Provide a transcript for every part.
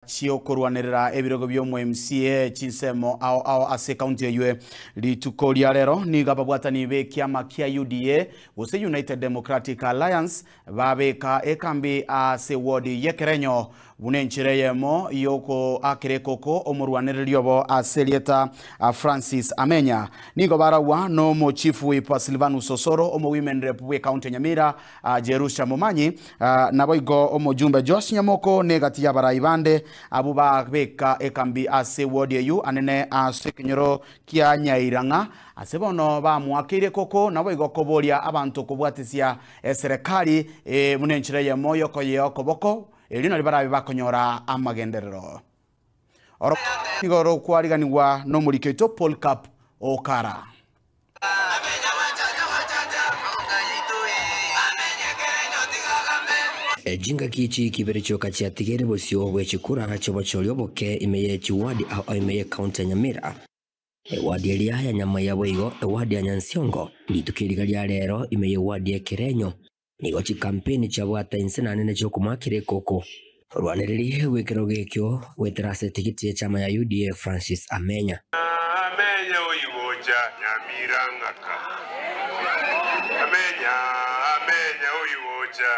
Chi'okorwanerera ebirogo bi'omo-MCA chinsemo ao ao ase ekaunti eywe. Rituko ria rero nigo ababwatani b'ekiama kia UDA gose United Democratic Alliance babeka ekambi ase ewodi y'ekerenyo buna enchera eyemo y'okoakera ekoko omorwanereri obo ase erieta Francis Amenya. Nigo baragwa n'omochief whip Silvanus Osoro, omowomen rep bw'ekaunti ya Nyamira Jerusha Momanyi, naboigo omojumbe Joash Nyamoko negati y'abarai bande abwo babeka ekambi ase ward eyio anene ase ekenyoro kia Nyairang'a ase bono bamoakeire koko naboigo koboria abanto kobwatisia eserekari buna enchera eyemo yokoyea okoboko erio nario barabe bakonyora amagenderero. Oro nigo rokwariganigwa nomoriki oito Polycarp Okara. Chingaki echi kibere chioka chiatigaire bosio bwe chikura chi'obochori oboke ime ye chiwadi ao ao ime y'ekaunti ya Nyamira, ewadi eria ya Nyamaiya boigo ewadi ya Nyansiongo. Rituko eriga ria rero ime y'ewadi ya Kerenyo nigo chikampeni chiabwate inse naende chi'okomoakera ekoko. Orwanererie bw'ekerogo ekio goetera ase etigiti y'echama ya UDA Francis Amenya. Amenya oigocha Nyamira ng'aka. Amenya, amenya oigocha.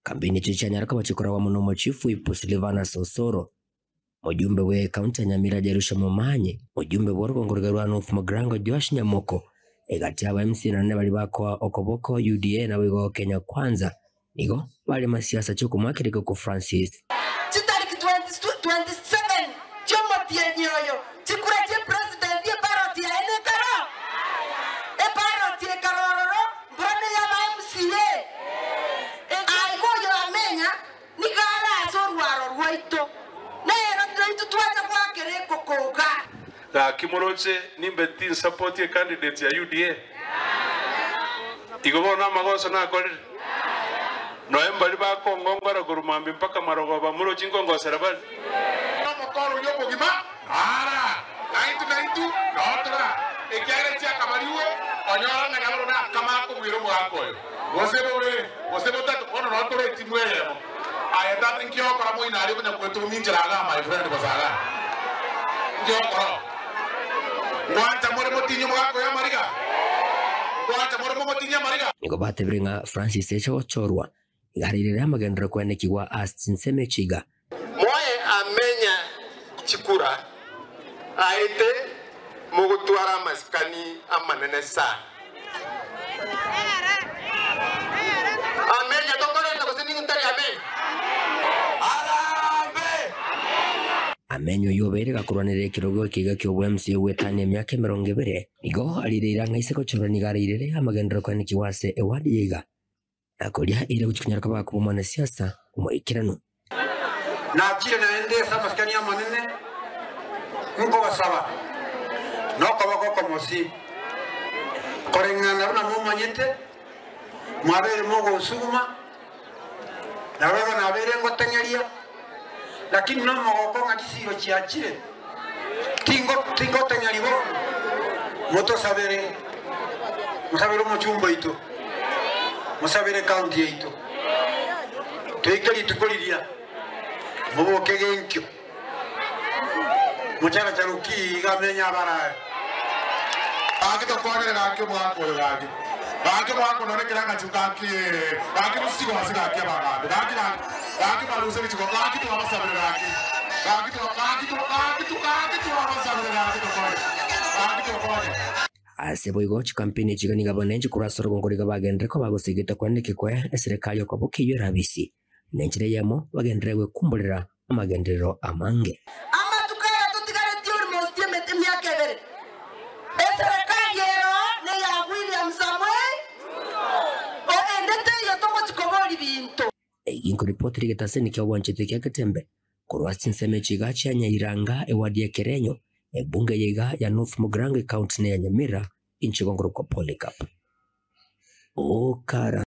Kampeni echio chianyara koba chikoragwa mono omochifu Ipu Silvanus Osoro, mojumbe bwe ekaunti ya Nyamira Jerusha Momanyi, mojumbe bw'orogongo rwe rwa North Mugirango Joash Nyamoko, egati aba MCA naende baria bakoa okoboko UDA naboigo Kenya Kwanza Nigo bare masiasa chi'okomoakera ekeko Francis. Chitariki 27 chi'omotienyi oyo, chikura chi'epresident ebaroti yaye nekaro ebaroti ekero ororo mbura ney'aba MCA. Aiga oyo amenya nigo are ase orwaro rwaito, nero naintwe twacha goakera ekokoga. Gaki moroche nimbe tinsapotie candidate ya UDA? Igo bono amagoso nakorire? Noe mbaria bakongongora korwa mambia mpaka marogoba moroche nkongosera bare? Nomokoro oria omogima nara, naintwe naintwe noo tora, ekiagera chiakabarigwe, onyora ng'a nabo nakama akobwera omogaka oyo, gose bobere, gose botato, bono noo tore etimu eyemo. Aye tata inki ogokora moino aria okonya gwetoma inchera igaa my friend gose igaa? Inki ogokora oo? Ngwancha more motinyie omogaka oyo amariga? Ngwancha more momotinyie amariga? Nigo batebire ng'a Francis eche gochorwa iga areirere amagenderero kwenekigwa ase chinsemo echi iga. Moe amenya chikura aete mogotwara amasikani amanene sana. Amenya tokorenta gose nigo ntari amenya? Harambee! Amenya oyio obeire gakorwanerera ekerogo ekiga ki'obwemsi goetania emiaka 20, nigo arireire ang'e ise gochorwa nigo areirere amagenderero kwenekigwa ase ewadi eye iga. Na koria eira gochia konyara koba koba omwanasiasa omoikeranu. Nachire naende ase amasikani amanene, nkobasaba nokoboko okomosi, koreng'ana buna momanyete, mwabeire mogonsuguma, naboigo nabeire ngoteng'eria, lakini nomogoko ng'a chisiiro chiachire, tingo tingoteng'eria bono, motosabere, mosabere omochumba oito, mosabere ecounty yaito, toike rituko riria, moboke genkio, mocharacharoki iga amenye abarae. Gaki tokwanere gaki omwaka oyo gaki gaki omwaka one kera ng'achu gaki gaki bosigo ase gaki abagambi gaki gaki gaki baruse bichiko gaki twabasabire gaki gaki twa gaki twa gaki twa gaki twabasabire gaki tokonye gaki tokonye. Ase boigo chikampeni echi nigo abananchi korwa ase orogongo riga bagenderere koba gosegeta kwaneke kwe eserekari okoboka eyio erabisi, na enchera eyemo bagenderere gwekumborera amagenderero amange. Amatuko aya totigaretie almost emiaka ebere, eserekari ero neya William Samoei Ruto, ende teiyo togochi koboria binto. Eki nkoripoti rigetaseni kia obwanchete kia Getembe korwa ase chinsemo echi iga chia Nyairanga, ewadi ya Kerenyo, ebunge eye iga ya North Mugirango ecounty neya Nyamira, inche gongorokwa Polycarp Okara.